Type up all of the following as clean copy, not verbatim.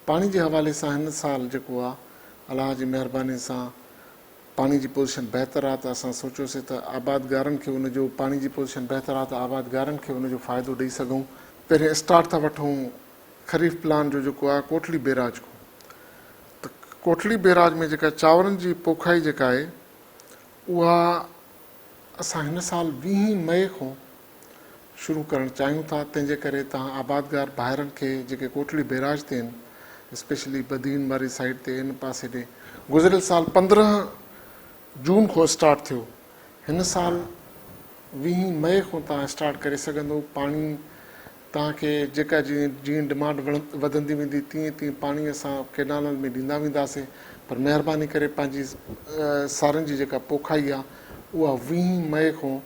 پاڻي جي حوالي سان هن سال جيڪو آ الله جي مهرباني سان پاڻي جي پوزيشن بهتر آ ته اسان سوچيوسي ته آبادگارن کي ان جو پاڻي جي پوزيشن بهتر آ ته آبادگارن کي ان جو فائدو ڏئي سگهون. پهرين اسٽارٽ ٿا وٺون خريف پلان جو جيڪو آ ڪوٽڙي بيراج کان ته ڪوٽڙي بيراج ۾ جيڪا چانورن جي پوکائي جيڪا آهي اها اسان هن سال ويهين مئي کان شروع ڪرڻ چاهيون ٿا تنهن جي ڪري توهان آبادگار ڀائرن کي جيڪي ڪوٽڙي بيراج تي آهن اسپيشلي بدين واري سائيڊ تي ان پاسي ڏي گذريل سال 15 جون کان اسٽارٽ ٿيو هن سال ويهين مئي کان توهان اسٽارٽ ڪري سگهندو پاڻي توهان کي جيڪا جيئن جيئن ڊمانڊ وڌندي ويندي تيئن تيئن پاڻي اسان ڪينالن ۾ ڏيندا وينداسين پر مهرباني ڪري پنهنجي سارين جي جيڪا پوکائي آهي اها ويهين مئي کان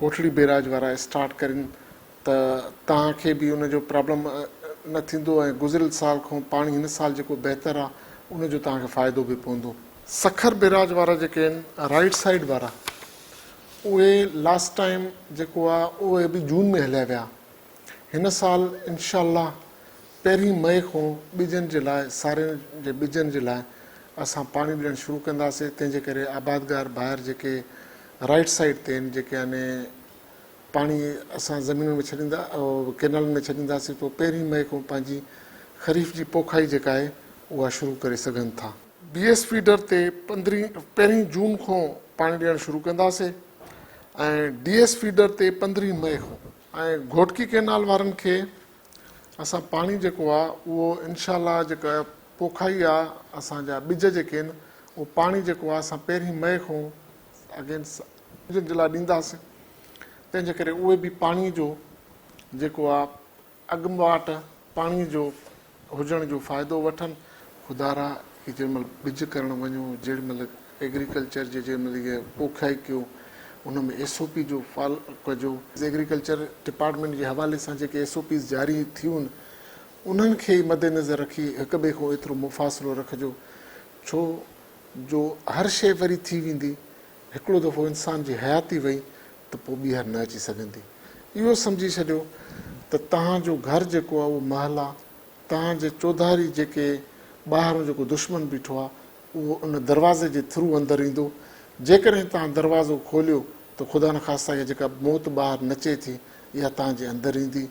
ڪوٽڙي بيراج وارا اسٽارٽ ڪرين ته توهان کي به ان جو پرابلم نه ٿيندو ۽ گذريل سال کان پاڻي هن سال جيڪو بهتر آهي ان جو توهان کي فائدو به پوندو. سکر بيراج وارا جيڪي آهن رائيٽ سائيڊ وارا اهي لاسٽ ٽائيم جيڪو آهي اهي به جون ۾ هليا ويا هن سال انشاء الله پهرين مئي کان ٻجن جي لاء سارين جي ٻجن جي لاء اسان پاڻي ڏيڻ شروع ڪنداسين تنهن جي ڪري آبادگار ڀائر جيڪي رائيٽ سائيڊ تي آهن جيڪي يعني پاڻي اسان زمينن ۾ ڇڏيندا ڪينالن ۾ ڇڏينداسين ته پهرين مئي کان پنهنجي خريف جي پوکائي جيڪا آهي اها شروع ڪري سگهن ٿا. بي ايس فيڊر تي پندرهين پهرين جون کان پاڻي ڏيڻ شروع ڪنداسين ۽ ڊي ايس فيڊر تي پندرهين مئي کان ۽ گهوٽڪي ڪينال وارن کي اسان پاڻي جيڪو آ اهو انشاء الله جيڪا پوکائي آ اسان جا ٻج جيڪي آهن اهو پاڻي جيڪو آ اسان پهرين مئي کان اگين ٻجن جي لاء ڏينداسين تنهن جي ڪري اهي به پاڻي جو جيڪو آ اڳواٽ پاڻي جو هجڻ جو فائدو وٺن. خدارا هي جنهن مهل ٻج ڪرڻ وڃو جهڙي مهل ايگريڪلچر جي جنهن مهل هيء پوکائي ڪيو ان ۾ ايس او پي جو فالو ڪجو. ايگريڪلچر ڊپارٽمينٽ جي حوالي سان جيڪي ايس او پيز جاري ٿيون انهن کي ئي مدنظر رکي هڪ ٻئي کان ايترو مفاصلو رکجو ڇو جو هر شيء وري ٿي ويندي هڪڙو دفعو انسان جي حياتي وئي ته پوء ٻيهر نه اچي سگهندي. اهو سمجهي ڇڏيو ته توهان جو گهر جيڪو آهي اهو محل آهي، توهان جي چوڌاري جيڪي ٻاهرون جيڪو دشمن بيٺو آهي اهو ان دروازي جي ٿرو اندر ايندو، جيڪڏهن توهان دروازو کوليو ته خدا نخواسته اها جيڪا موت ٻاهر نچي ٿي اها توهان جي اندر ايندي.